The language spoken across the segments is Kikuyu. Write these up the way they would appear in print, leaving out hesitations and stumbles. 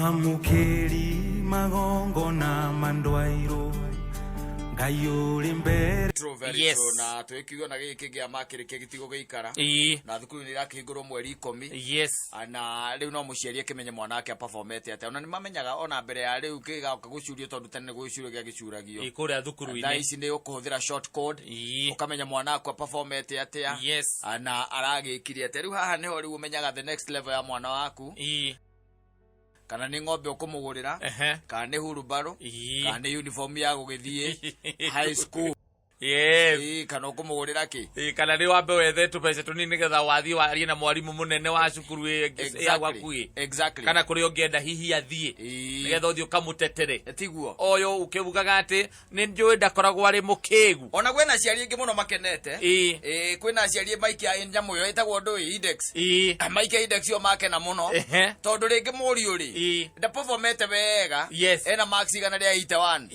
Mwamũkĩri magongona mandwairwo Ngai ũrĩ mbere. True, very true. Na twĩkiuga na gĩkĩ kĩa makĩrĩkia gĩtigũgĩikara. Na thukuru nĩ irakĩhingũrwo mweri 10. Na rĩu no mũciari akĩmenye mwana wake aperformete atĩa. Ona nĩ mamenyaga ona mbere ya rĩu kĩgoka gũcurio, tondũ tene nĩ gũcurio gĩagĩcuragio. Ĩ, kũrĩa Thaa thukuru-inĩ. ici nĩ ũkũhũthĩra short code, ũkamenya mwana waku aperformete atĩa na aragĩkire atĩa. Rĩu haha nĩho rĩu ũmenyaga the next level ya mwana waku, kana nĩ ng'ombe ũkũmũgũrĩra, kana nĩ hurubarũ, kana nĩ uniform ya gũgĩthiĩ high school. Ĩĩ, kana ũkũmũgũrĩra kĩ. Ĩ, kana nĩ wambe wethe tũbeca tũnini nĩgetha wathiĩ warie na mwarimũ mũnene wa cukuru ĩ ya gwaku ĩ, kana kũrĩa ũngĩenda hihi athiĩ, nĩgetha ũthiĩ ũkamũtetere. Tiguo? Ũyũ ũkĩugaga atĩ nĩ njũĩ ndakoragwo arĩ mũkĩgu. Ona kwĩna aciari aingĩ mũno makenete. Ĩĩ, kwĩna aciari maikia nyamũ ĩyo ĩtagwo ndũĩ index. Maikia index ĩyo makena mũno, tondũ rĩngĩ mũriũ rĩ, ndaperformete wega, ena marks 181.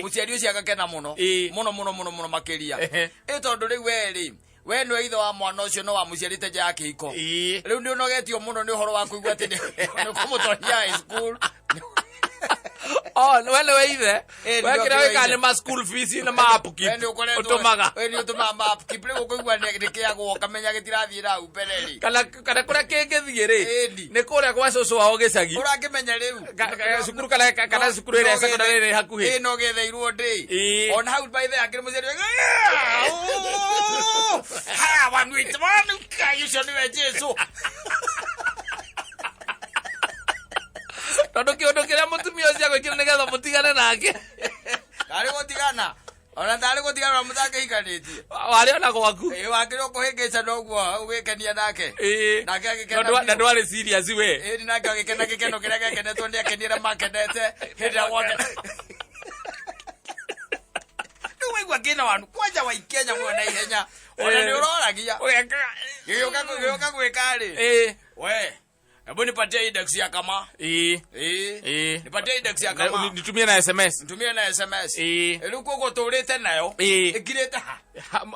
Mũciari ũcio agakena mũno, mũno mũno mũno mũno makĩria. Ĩ tondũ rĩu we rĩ, we nĩwe ithe wa mwana ũcio, no wamũciarĩte nja ya kĩhiko. Rĩu nĩ ũnogetio mũno nĩ ũhoro wa kũigua atĩ nĩ kũmũtwaria high school. Oh, we nĩwe ithe. Ĩ, we nĩwe kĩrĩa wĩkaga ithe. nĩ ma school fees na ma upkeep We nĩ ũkoretwo- ũtũmaga. We nĩ ũtũmaga ma upkeep. Rĩu ũkũigua nĩ kĩagwo, ũkamenya gĩtirathiĩ na hau mbere rĩ. Kana kũrĩa kĩngĩthiĩ rĩ, Ĩni. nĩ kũrĩa gwa cũcũ wao gĩcagi. Ũrakĩmenya rĩu. Cukuru kana cukuru ĩrĩa secondary ĩrĩ hakuhĩ. Ĩ, no getheirwo ndĩ. Ona hau by the akĩrĩ mũciari, haya wanuite wanu kai ũcio nĩwe Jesu. Tondũ kĩũndũ kĩrĩa mũtumia ũcio agwĩkire nĩgetha mũtigane nake. Tarĩ gũtigana, ona tarĩ gũtigana na mũtangĩhikanĩtie. Warĩ ona gwaku. Ĩ, wakĩrĩ ũkũhĩngĩca noguo ũgĩkenia nake. Nake agĩkena Na biũ. ndwarĩ serious we. Ĩni, nake agĩkena gĩkeno kĩrĩa gĩakenetwo nĩ akenire makenete hĩndĩ ĩrĩa gwake. Rĩu waigua kĩna wanu kwanja waikia nyamũ ĩyo na ihenya, ona nĩ ũroragia gĩgĩũka gwĩka rĩ. We, hebu nipatie index ya kama. Ĩĩ. Nipatie index ya kama. Nitumie na SMS. Nitumie na SMS. Rĩu koguo tũrĩte nayo. Ĩkirĩte ha?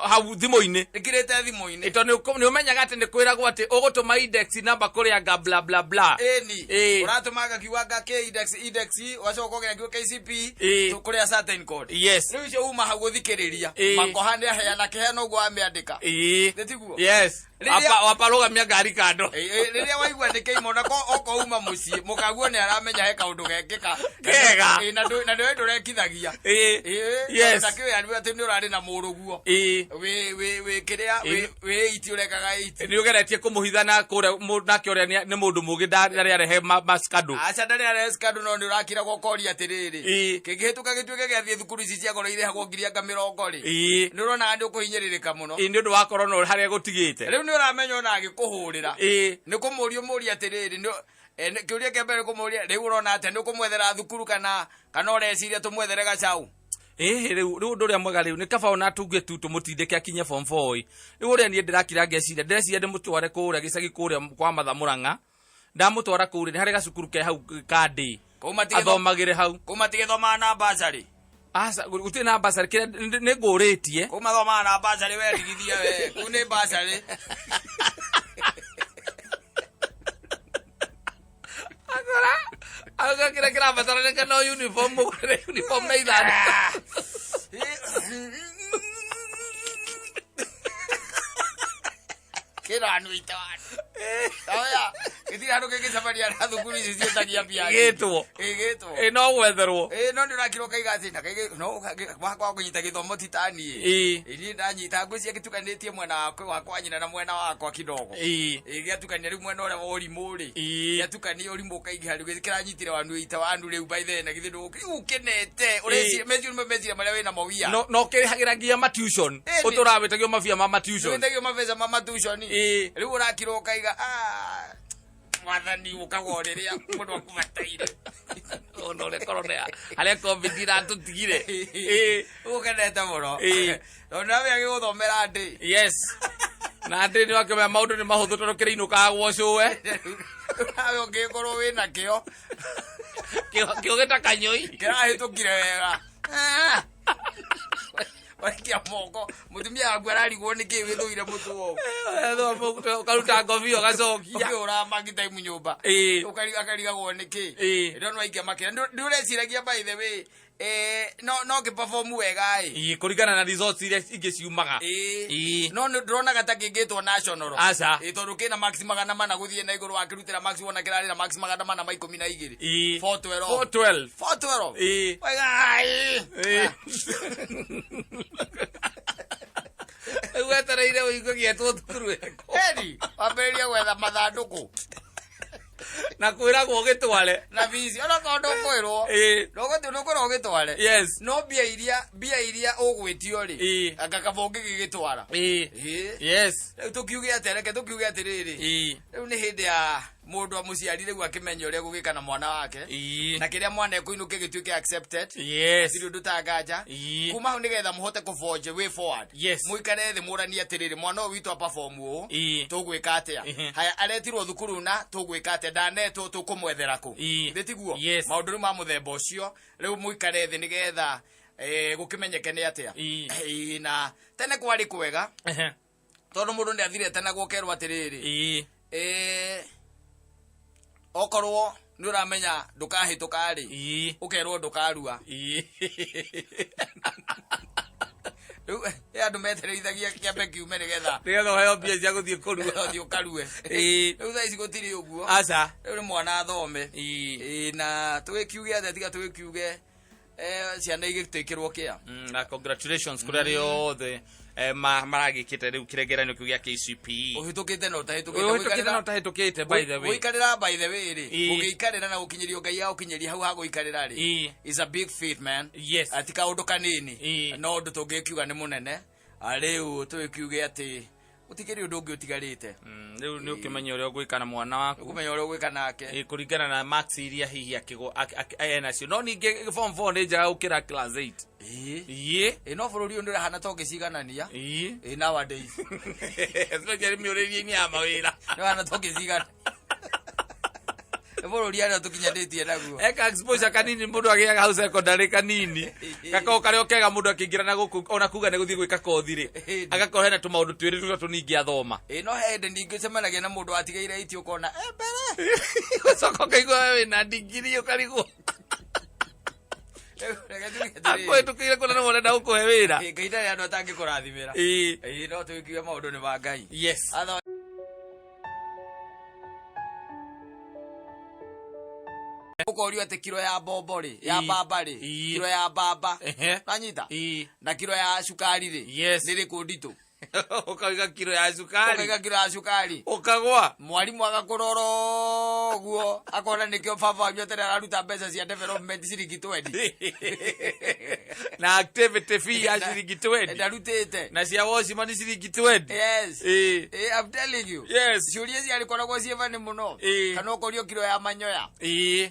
Hau thimũ-inĩ. Ĩkirĩte thimũ-inĩ. Tondũ nĩ ũmenyaga atĩ nĩ kwĩragwo atĩ ũgũtũma index namba kũrĩa nga bla bla bla. Ĩni. Ũratũma gakiuga nga K index index, ũgacoka ũkongera kiugo KCP kũrĩa certain code. Rĩu icio uma hau gũthikĩrĩria. Makoha nĩ aheana kĩheana ũguo amĩandĩka. Nĩ tiguo? Yes. Wapa rũgamia ngari kando. Ĩ, rĩrĩa waigua nĩ kĩimo na ko oko uma mũciĩ mũkaguo nĩ aramenya he kaũndũ gekĩka Kega. Ĩ, na ndũĩ ndũrekithagia. Na kĩũĩ arĩ atĩ nĩ ũrarĩ na mũrũguo wĩ kĩrĩa wĩ 80 ũrekaga 80. Nĩ ũgeretie kũmũhitha na kũrĩa nake ũrĩa nĩ mũndũ mũgĩ ndarĩ arehe mascandal. Aca, ndarĩ arehe scandal, no nĩ ũrakira ũkoria atĩrĩrĩ, kĩngĩhĩtũka gĩtuĩke gĩathiĩ thukuru ici cia goro irĩhagwo ngiri anga 20 rĩ, nĩ ũronaga nĩ ũkũhinyĩrĩrĩka mũno. Ĩ, nĩ ũndũ wa korona harĩa gũtigĩte. Rĩu nĩ ũramenya ona agĩkũhũrĩra nĩ kũmũria ũmũria atĩrĩrĩ, kĩũria kĩa mbere kũmũria, rĩu ũrona atĩa, nĩ ũkũmwethera thukuru kana ũreciria tũmwethere gacaũ? Ĩhĩ, rĩu ũndũ ũrĩa mwega rĩu nĩ kaba ona tunge tu tũmũtindĩke akinye form 4 ĩ. Rĩu ũrĩa niĩ ndĩrakira ngeciria, ndĩreciria ndĩmũtware kũrĩa gĩcagi kũrĩa kwa Matha Mũrang'a. Ndamũtwara kũu rĩ, nĩ harĩ gacukuru ke hau ka ndĩ. Kũu matigĩtho- Athomagĩre hau. Kũu matigĩthomaga na bursary? Aca, gũtirĩ na bursary, kĩrĩa nĩ ngũrĩtie. Kũu mathomaga na bursary, we rigithia we. Kũu nĩ bursary. Akora, auga kĩrĩa kĩrabataranĩka no uniform, mũgũre uniform na ithandũkũ. Kĩranu itano. Oya, gĩtirĩ handũ kĩngĩcemania na thukuru ici ciĩtagia mbia. Gĩtwo. Ĩ, gĩtwo. Ĩ, no gwetherwo. Ĩ, no nĩ ũrakira ũkaiga atĩ na kaigĩ no wakwa kũnyita gĩthomo ti ta niĩ. Ĩ, niĩ ndanyita ngwĩciria gĩtukanĩtie mwena wakwa wa kwa nyina na mwena wakwa kidogo. Ĩ, gĩatukania rĩu mwena ũrĩa wa ũrimũ rĩ. Gĩatukania ũrimũ ũkaingĩha rĩu kĩranyitire wanu ita wanu rĩu by then na githĩ ndũ rĩu ũkenete ũreciria meciria meciria marĩa wĩnamo wia. No kĩrĩhagĩra nginya ma tuition. Ũtũraga wĩtagio mabia ma tuition. Wĩtagio mabeca ma matuition. Rĩu ũrakira ũkaiga, "Ah, mwathani ũkaga o rĩrĩa mũndũ akũbataire." Ona ũrĩa corona harĩa COVID iratũtigire. Ũkenete mũno. Tondũ nawe agĩgũthomera ndĩ. Yes. Na ndĩ nĩ wakĩmenya maũndũ nĩ mahũthũ tondũ kĩrĩinũkaga gwa cũwe. Nawe ũngĩkorwo wĩna kĩo. Kĩo gĩta kanyũi. Kĩrahĩtũkire wega. Waikia moko mutumia waku ararigwo nĩ kĩ wĩthũire mũtwe ũũ. Ũkaruta ngobia ũgacokia. Ũkĩhũra magi time nyũmba. Akarigagwo nĩ kĩ. Rĩo nĩwaikia makĩra. Ndũreciragia by the way no no ngĩperform wega ĩ. Ĩĩ, kũringana na results iria ingĩ ciumaga. No nĩ ndĩronaga ta kĩngĩtwo national. Aca. Ĩĩ, tondũ kĩna max 400 gũthiĩ na igũrũ wakĩrutĩra max wona kĩrarĩ na max 412. 412. 412. 412. Wega ĩ. Rĩu wetereire ũigue gĩetwo thukuru ĩrĩkũ. Eri, wambĩrĩrie gwetha mathandũkũ Na kwĩragwo ũgĩtware. Na bici ona korwo ndũkwĩrwo. Ndũkwĩrwo ũgĩtware. Yes. No mbia iria ũgwĩtio rĩ, anga kaba ũngĩgĩgĩtwara. Yes. Rĩu tũkiuge atĩa? Reke tũkiuge atĩrĩrĩ, rĩu nĩ hĩndĩ ya mũndũ amũciari rĩu akĩmenya ũrĩa gũgĩka na mwana wake na kĩrĩa mwana ekũinũkia gĩtuĩke accepted. Hatirĩ ũndũ tanganja kuma hau nĩgetha mũhote kũforge way forward. Mũikare thĩ mũranie atĩrĩrĩ, mwana ũyũ witũ aperform ũũ, tũgwĩka atĩa? Haya, aretirwo thukuru na tũgwĩka atĩa? Ndanetwo, tũkũmwethera kũ? Thĩ tiguo? Yes. Maũndũ rĩu ma mũthemba ũcio rĩu mũikare thĩ nĩgetha gũkĩmenyeke nĩ atĩa. Ĩĩ, na tene kwarĩ kwega tondũ mũndũ nĩ athire tene gũkerwo atĩrĩrĩ, okorwo nĩ ũramenya ndũkahĩtũka rĩ, ũkerwo ndũkarua. Rĩu andũ metereithagia kĩambe kiume nĩgetha Nĩgetha ũheo mbia cia gũthiĩ kũrua. Ũthiĩ ũkarue. Rĩu thaa ici gũtirĩ ũguo. Aca. Rĩu nĩ mwana athome. Ĩĩ, na tũgĩkiuge atĩa tiga tũgĩkiuge ciana igĩtĩkĩrwo kĩa. Na congratulations kũrĩ arĩa othe maragĩkĩte rĩu kĩgeranio kĩu gĩa KCPE. Ũhĩtũkĩte na ũtahĩtũkĩte. Ũhĩtũkĩte na ũtahĩtũkĩte, by the way. Gũikarĩra, by the way rĩ, ũgĩikarĩra na gũkinyĩrio Ngai agũkinyĩria hau ha gũikarĩra rĩ, is a big feat, man. Ati kaũndũ kanini no ũndũ tũngĩkiuga nĩ mũnene. Rĩu tũgĩkiuge atĩ gũtikĩrĩ ũndũ ũngĩ ũtigarĩte. Rĩu nĩ ũkĩmenya ũrĩa ũgwĩka na mwana waku. Ũkũmenya ũrĩa ũgwĩka nake. Kũringana na marks iria hihi akĩgwo enacio, no ningĩ form 4 nĩ njega gũkĩra class 8. Ĩĩ, no bũrũri ũyũ nĩ ũrahana ta ũngĩciganania. Ĩĩ, nowadays. Especially mĩũrĩrie-inĩ ya mawĩra. Nĩ ũrahana ta ũngĩcigana nĩ bũrũri arĩa tũkinyanĩtie naguo. Eka exposure kanini mũndũ agĩaga hau secondary kanini gakorwo karĩ o kega mũndũ akĩingĩra na gũkũ ona kuga nĩ gũthiĩ gwĩka kothi rĩ, agakorwo hena tũmaũndũ twĩrĩ tũtatũ ningĩ athoma. Ĩĩ, no he hĩndĩ ningĩ ũcemanagia na mũndũ watigĩire iti ũkona mbere. Ũcoka ũkaigua we wĩna ndigiri ũkarigwo. Rĩu reke tuge atĩrĩrĩ. Akũhĩtũkĩire kũna nĩwe ũrenda gũkũhe wĩra. Ĩĩ, Ngai ndarĩ andũ atangĩkũrathimĩra. Ĩĩ, no tũgĩkiuge maũndũ nĩ ma Ngai. Ũkorio atĩ kiro ya mbombo rĩ, ya mbamba rĩ, kiro ya mbamba nanyita na kiro ya cukari rĩ, nĩ rĩkũ nditũ? Ũkauga kiro ya cukari. Ũkaiga kiro ya cukari. Ũkagwa. Mwarimũ agakũrora ũguo akona nĩkĩo baba wanyu atene araruta mbeca cia development ciringi 20. Na activity fee ya ciringi 20. Ndarutĩte. Na cia washima nĩ ciringi 20. Yes. I'm telling you. Ciũria ciarĩkoragwo ciĩ bani mũno. Kana ũkorio kiro ya manyoya,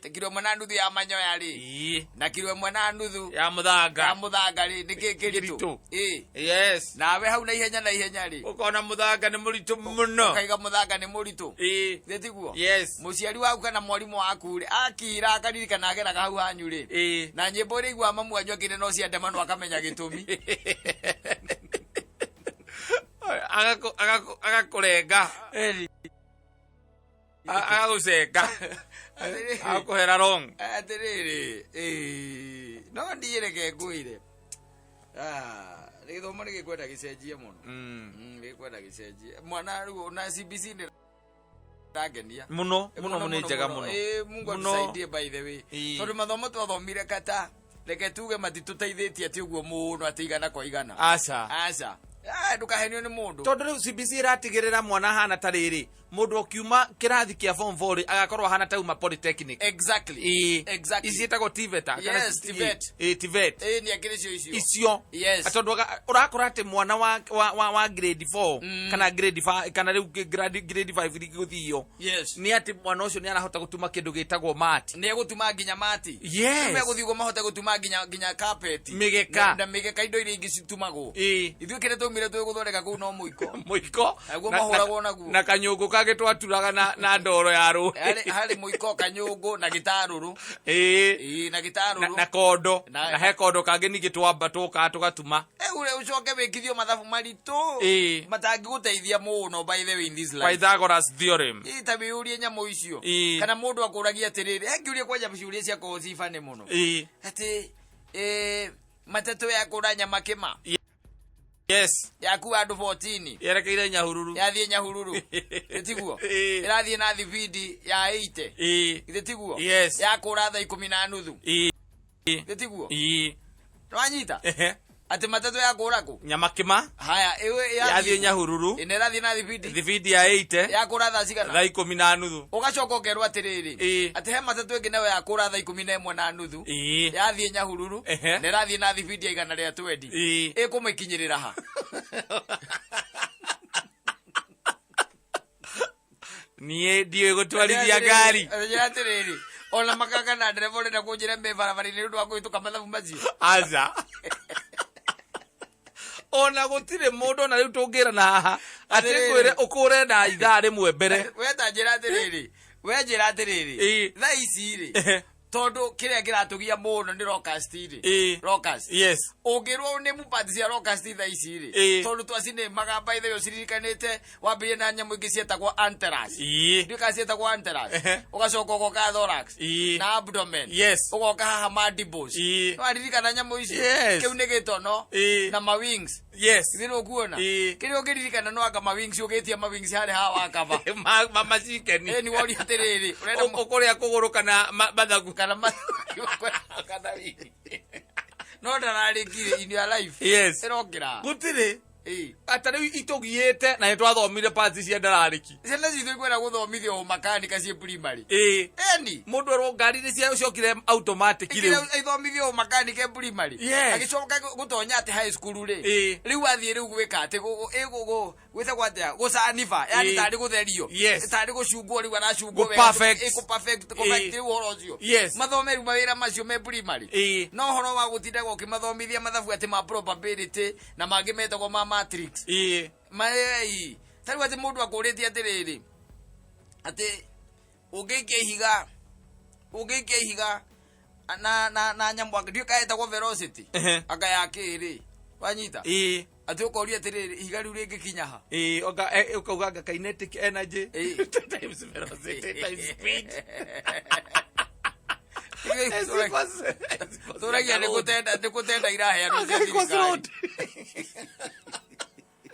ta kiro ĩmwe na nuthu ya manyoya rĩ, na kiro ĩmwe na nuthu ya mũthanga, ya mũthanga rĩ, nĩkĩ kĩritũ? Kĩritũ. Nawe hau na ihenya na ihenya rĩ, Ũkona mũthanga nĩ mũritũ mũno. Ũkaiga mũthanga nĩ mũritũ. Thĩ tiguo? Yes. Mũciari waku kana mwarimũ waku rĩ, akira akaririkana ageraga hau hanyu rĩ, na nyĩmbo iria iguaga mamu wanyu akĩina no cia ndemano akamenya gĩtũmi. Agakũrenga, agagũcenga, agakũhera wrong. Atĩrĩrĩ, no niĩ reke ngwĩre. Ah, gĩthomo nĩ gĩkwenda gĩcenjie mũno. Gĩkwenda gĩcenjie mwana rĩu na CBC nĩ rangenia. Mũno mũno mũno, nĩ njega mũno. Ĩĩ, Mungu Mũno. atusaidie, by the way, tondũ mathomo twathomire kata reke tuge matitũteithĩtie atĩ ũguo mũno atĩ igana kwa igana. Aca. Aca. Ah, ndũkahenio nĩ mũndũ. Tondũ rĩu CBC ĩratigĩrĩra mwana ahana ta rĩrĩ, mũndũ ũkiuma kĩrathi kĩa form 4 rĩ, agakorwo ahana tauma polytechnic. Ici ĩtagwo TVET, kana Yes, TVET. Ĩĩ, TVET. Ĩĩ, nĩ akĩrĩ cio icio. Icio. Tondũ ũrakora atĩ mwana wa grade 4 kana grade 5 kana rĩu grade 5 gũthio, nĩ atĩ mwana ũcio nĩ arahota gũtuma kĩndũ gĩtagwo mati. Nĩ egũtuma nginya mati. Megũthiĩ ũguo mahote gũtuma nginya carpet. Mĩgeka. Na mĩgeka, indo iria ingĩ citumagwo. Ithuĩ kĩrĩa twaumire Twathomire twĩ gũthondeka kũu no mũiko. Mũiko. Naguo mahũragwo naguo. Na kanyũngũ kangĩ twaturaga na ndoro ya rũĩ. Harĩ mũiko, kanyũngũ na gĩtarũrũ. Ĩĩ. Ĩĩ, na gĩtarũrũ. Na kondo. Na he kondo kangĩ ningĩ twamba tũkaga tũgatuma. Ure ũcoke wĩkithio mathabu maritũ. Ĩĩ. Matangĩgũteithia mũno by the way in this life. Pythagoras theorem. Ĩĩ, ta wĩyũrie nyamũ icio. Ĩĩ. Kana mũndũ akũragia atĩrĩrĩ, he ngĩũria kwanja ciũria ciakorwo ci funny mũno. Ĩĩ. Atĩ matatũ ya kũra nyama kĩma. Yes. Yakuwa andũ 14. Yerekeire Nyahururu. Yathiĩ Nyahururu. Gĩtiguo? Ĩĩ. Ĩrathiĩ na thibindi ya 80. Ĩĩ. Gĩtiguo? Yes. Yakũra thaa ikũmi na nuthu. Ĩĩ. Gĩtiguo? Ĩĩ. Nĩwanyita? Ehe. Atĩ matatũ yakũra kũ? Nyama kĩma. Haya, ĩyo Yathiĩ Nyahururu. Ĩna ĩrathiĩ na thibindi. Thibindi ya 80. Yakũra thaa cigana? Thaa ikũmi na nuthu. Ũgacoka ũkerwo atĩrĩrĩ. Ĩĩ. Atĩ he matatũ ĩngĩ nayo yakũra thaa ikũmi na ĩmwe na nuthu. Ĩĩ. Yathiĩ Nyahururu. Ehe. Na ĩrathiĩ na thibindi ya igana rĩa twendi. Ĩĩ. Ĩkũmĩkinyĩrĩra ha? Niĩ ndiũĩ gũtwarithia ngari. Njĩra atĩrĩrĩ, ona makanga na ndereba ũrenda kũnjĩra me barabara-inĩ nĩ ũndũ wa kũhĩtũka mathabu macio. Aca. Ona gũtirĩ mũndũ ona rĩu tũngĩrana haha atĩ Atĩrĩrĩ. ngwĩre ũkũre na ithaa rĩmwe mbere. We ta njĩra atĩrĩrĩ, we njĩra atĩrĩrĩ, Ĩĩ. thaa ici rĩ, Ehe. tondũ kĩrĩa kĩratũgia mũno nĩ locust rĩ. Ĩĩ. Locust. Yes. Ũngĩrwo nĩ mupati cia locust thaa ici rĩ, Ĩĩ. tondũ twacinĩmaga by the way ũciririkanĩte wambĩrĩrie na nyamũ ingĩ cietagwo anteras. Ĩĩ. Ndiũĩ kana cietagwo anteras. Ehe. Ũgacoka ũgoka thorax. Ĩĩ. Na abdomen. Yes. Ũgoka haha mandibles. Ĩĩ. Nĩwaririkana nyamũ icio? Yes. Kĩu nĩ gĩtono. Ĩĩ. Na ma wings. Yes. Githĩ nĩũkuona? Ĩĩ. Kĩrĩa ũngĩririkana no anga ma wings ũgĩtia ma wings harĩa haha wakaba. Macikeni. Ĩĩ, nĩworia atĩrĩrĩ, ũrenda Ũkũrĩa kũgũrũ kana mathagu. Kana kana wings. No ndararĩkire in your life. Yes. Ĩrokĩra. Gũtirĩ. Ĩĩ. Ata rĩu itũgiĩte na nĩtwathomire parts cia ndararĩki. Ciana citũ ikwenda gũthomithio ũmakanika ciĩ primary. Ĩĩ. Eni. Mũndũ erwo ngari nĩ ciacokire automatic rĩu. Ithomithio ũmakanika primary. Yes. Agĩcoka gũtonya atĩ high school rĩ. Ĩĩ. Rĩu athiĩ rĩu gwĩka atĩ gwĩtagwo atĩa gũcaniba yani Ĩĩ. tarĩ gũtherio. Yes. Tarĩ gũcungwo rĩu aracungwo Gũ perfect. Ĩ, kũ perfect kũ perfect Ĩĩ. rĩu ũhoro ũcio. Yes. Mathome rĩu mawĩra macio me primary. Ĩĩ. No ũhoro wa gũtindaga ũkĩmathomithia mathabu atĩ ma probability na mangĩ metagwo ma matrix. Ĩĩ. Maei. Ta rĩu atĩ mũndũ akũrĩtie atĩrĩrĩ, atĩ ũngĩikia ihiga, ũngĩikia ihiga na nyamũ anga ndiũĩ kana ĩtagwo velocity. Ehe. Anga ya kĩ rĩ, wanyita? Ĩĩ. Atĩ ũkoria atĩrĩrĩ, ihiga rĩu rĩngĩkinya ha? Ĩĩ, ũkauga anga kinetic energy Ĩĩ. times velocity times speed. Tũragia nĩ gũtenda, nĩ gũtenda iraheanwo cia Anga equals thirikari. road.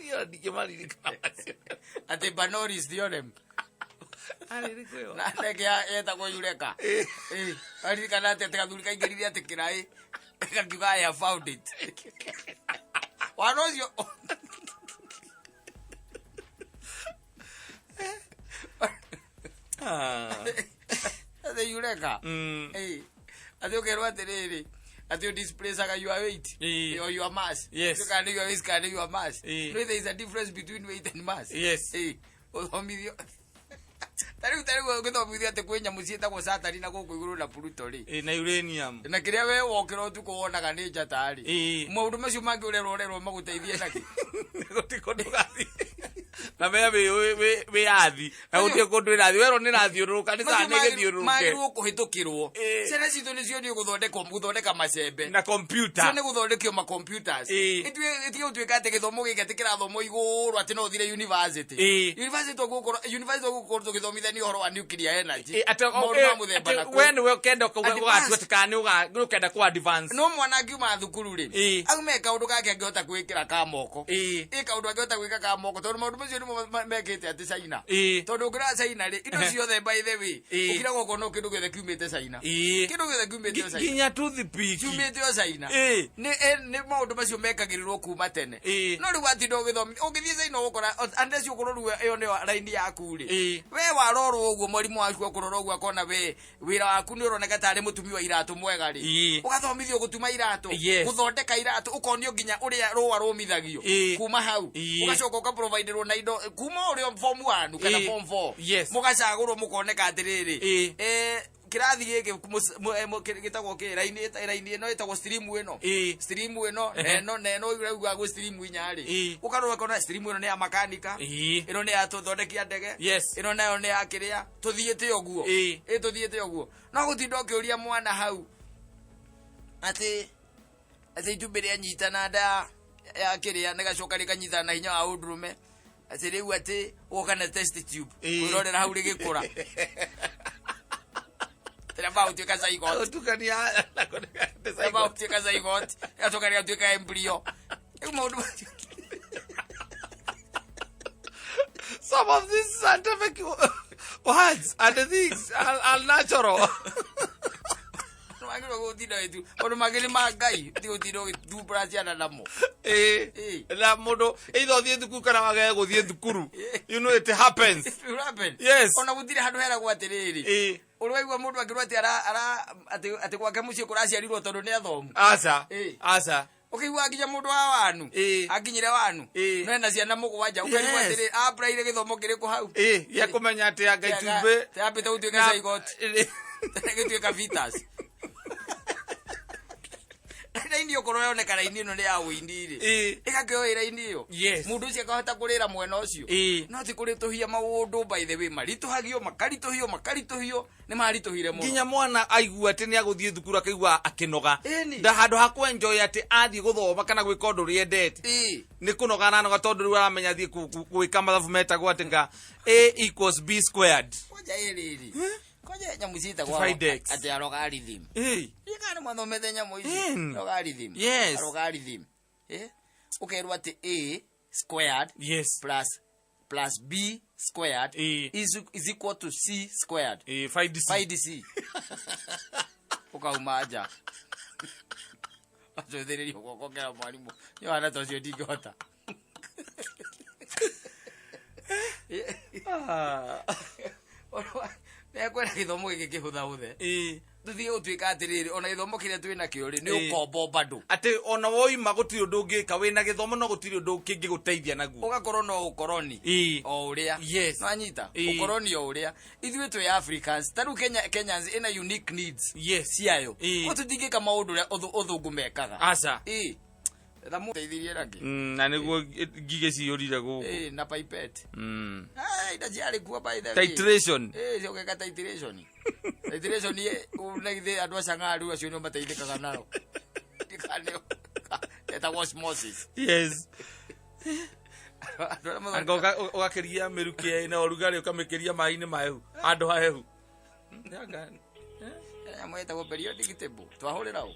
Ĩyo ndingĩmaririkana macio. Atĩ Bernoulli's theorem. Arĩ rĩkũ ĩyo? Na ndege yetagwo Eureka. Ĩĩ. Aririkana atĩ gathuri kaingĩrire atĩ kĩraĩ, gakiuga I have found it. Wana ũcio Ah. Atĩ Eureka. Mm. Ĩĩ. Atĩ ũkerwo atĩrĩrĩ, atĩ ũdisplacaga your weight Ĩĩ. or your mass. Yes. Ndiũĩ kana nĩ your weight kana nĩ your mass. Ĩĩ. No there is a difference between weight and mass. Yes. Ĩĩ. Ũthomithio. Ta rĩu ũgĩthomithio atĩ kwĩ nyamũ ciĩtagwo Saturn na gũkũ igũrũ na Pluto rĩ. Ĩĩ, na uranium. Na kĩrĩa we wokĩra ũtukũ wonaga nĩ njata rĩ. Ĩĩ. Maũndũ macio mangĩ ũrerwo ũrerwo magũteithie nakĩ? Gũtirĩ kũndũ gathiĩ. Na me wĩyathi. Na gũtirĩ kũndũ ĩrathiĩ. Werwo nĩ ĩrathiũrũrũka, nĩ sawa nĩ ĩgĩthiũrũrũke. Magĩrĩirwo kũhĩtũkĩrwo. Ĩĩ. Ciana citũ nĩcio nĩ gũthondeka macembe. Na computer. Cio nĩ gũthondekio ma computers. Ĩĩ. Ĩtige gũtuĩka atĩ gĩthomo gĩkĩ atĩ kĩrathomwo igũrũ atĩ no ũthire university. Ĩĩ. University ũgũkorwo tũgĩthomithania ũhoro wa nuclear energy. Ĩĩ, atĩ Maũndũ ma mũthemba atĩ na kũu. we nĩwe ũkenda Advance. ũgatua atĩ kana nĩ ũkenda kũ advance. No mwana angiuma thukuru rĩ, Ĩĩ. aume kaũndũ gake angĩhota gwĩkĩra ka moko. Ĩĩ. Ĩ kaũndũ angĩhota gwĩka ka moko tondũ maũndũ macio nĩmo mekĩte atĩ China. Ĩĩ. Tondũ ũngĩrora China rĩ, indo ciothe by the way, Ĩĩ. ũkiraga ũkona kĩndũ gĩothe kiumĩte China. Ĩĩ. Kĩndũ gĩothe kiumĩte o China. Nginya toothpick. Kiumĩte o China. Ĩĩ. Nĩ maũndũ macio mekagĩrĩrwo kuma tene. Ĩĩ. No rĩu watinda ũgĩthomithia, ũngĩthiĩ China ũgũkora unless ũkorwo rĩu ĩyo nĩyo raini yaku rĩ. Ĩĩ. We warorwo ũguo mwarimũ waku akũrora ũguo akona we wĩra waku nĩ ũroneka tarĩ mũtumi wa iratũ mwega rĩ. Ĩĩ. Ũgathomithio gũtuma iratũ, Yes. gũthondeka iratũ, ũkonio nginya ũrĩa rũa rũmithagio Ĩĩ. kuma hau. Ĩĩ. Ũgacoka ũkaproviderwo na indo kuma ũrĩ form 1 kana Ĩĩ. form 4. Yes. Mũgacagũrwo mũkoneka atĩrĩrĩ. Ĩĩ. Kĩrathi gĩkĩ gĩtagwo kĩ raini, raini ĩno ĩtagwo stream ĩno. Stream ĩno na ĩno na ĩno, ũrauga gwĩ stream inya rĩ. Ũkarora ũkona stream ĩno nĩ ya makanika, ĩno nĩ ya tũthondekia ndege, ĩno nayo nĩ ya kĩrĩa tũthiĩte ũguo. Ĩ tũthiĩte ũguo, no gũtinda ũkĩũria mwana hau atĩ itumbĩ rĩanyitana nda ya kĩrĩa nĩgacoka rĩkanyitana na hinya wa ũndũrũme, atĩ rĩu atĩ ũgoka na test tube kwĩrorera hau rĩgĩkũra rĩamba gũtuĩka zygote. Ũtukania. Rĩamba gũtuĩka zygote, rĩgacoka rĩgatuĩka embryo. Rĩu maũndũ macio. Some of these scientific words and things are natural. Wagĩrĩirwo gũtinda wĩtu maũndũ mangĩ nĩ ma Ngai, ti gũtinda ũgĩthumbũra ciana namo. Na mũndũ either ũthiĩ thukuru kana wage gũthiĩ thukuru, you know it happens. It will happen. Ona gũtirĩ handũ heragwo atĩrĩrĩ, ũrĩ waigua mũndũ akĩrwo atĩ ara atĩ gwake mũciĩ kũraciarirwo tondũ nĩ athomu? Aca. Aca. Ũkĩigua nginya mũndũ wa wanu akinyire wanu no ena ciana mũgwanja, ũkarigwo atĩrĩ, appraire gĩthomo kĩrĩkũ hau? Gĩa kũmenya atĩ anga itumbĩ Yambĩte gũtuĩka zygote, gĩtuĩka fetus. Raini okorwo yoneka raini ĩno nĩ ya ũini rĩ, ĩgakĩoya raini ĩyo. Mũndũ ũcio akahota kũrĩra mwena ũcio. No ti kũritũhia maũndũ. By the way, maritũhagio, makaritũhio, makaritũhio, nĩ maritũhire mũno. Nginya mwana aigua atĩ nĩ agũthiĩ thukuru akaigua akĩnoga. Ĩni. Nda handũ ha kwenjoy atĩ athiĩ gũthoma kana gwĩka ũndũ ũrĩa endete, nĩ kũnoga aranoga tondũ rĩu aramenya athiĩ gwĩka mathabu metagwo atĩ nga a equals b squared. Kwanja ĩrĩrĩ, kwanja nyamũ ciĩtagwo Divide x. atĩ a logarithm. Kana mwathomete nyamũ ici? Logarithm. Yes. A logarithm, ũkerwo atĩ a squared plus b squared is equal to c squared. Find c. Find c. Ũkauma nja acũthĩrĩrio guoko kera mwarimũ nĩ ta ũcio ndingĩhota. Nĩekwenda gĩthomo gĩkĩ kĩhũthahũthe. Tũthiĩ gũtuĩka atĩrĩrĩ, ona gĩthomo kĩrĩa twĩ nakĩo rĩ, nĩ ũkombo bado. Atĩ ona woima gũtirĩ ũndũ ũngĩka wĩna gĩthomo, no gũtirĩ ũndũ kĩngĩgũteithia naguo. Ũgakorwo no ũkoroni o ũrĩa. Nwanyita? Ũkoroni o ũrĩa ithuĩ twĩ Africans, ta rĩu Kenya, Kenyans ĩna unique needs ciayo. Ko tũtingĩka maũndũ ũrĩa ũthũngũ mekaga. Aca. Teithirie nakĩ? Na nĩguo ngigĩ ciyũrire gũkũ. Na pipette. Ah, ida ciarĩ kuo, by the way. Titration. Ũgeka titration. Titration na githĩ andũ a Shanghai rĩu acio nĩo mateithĩkaga nayo? Ndikaneo etagwo osmosis. Andũ arĩa Anga ũgakĩria mĩrukĩ na ũrugarĩ, ũkamĩkĩria maĩ-inĩ mahehu handũ hahehu. Nyamũ ĩtagwo periodic table twahũrĩra ũ.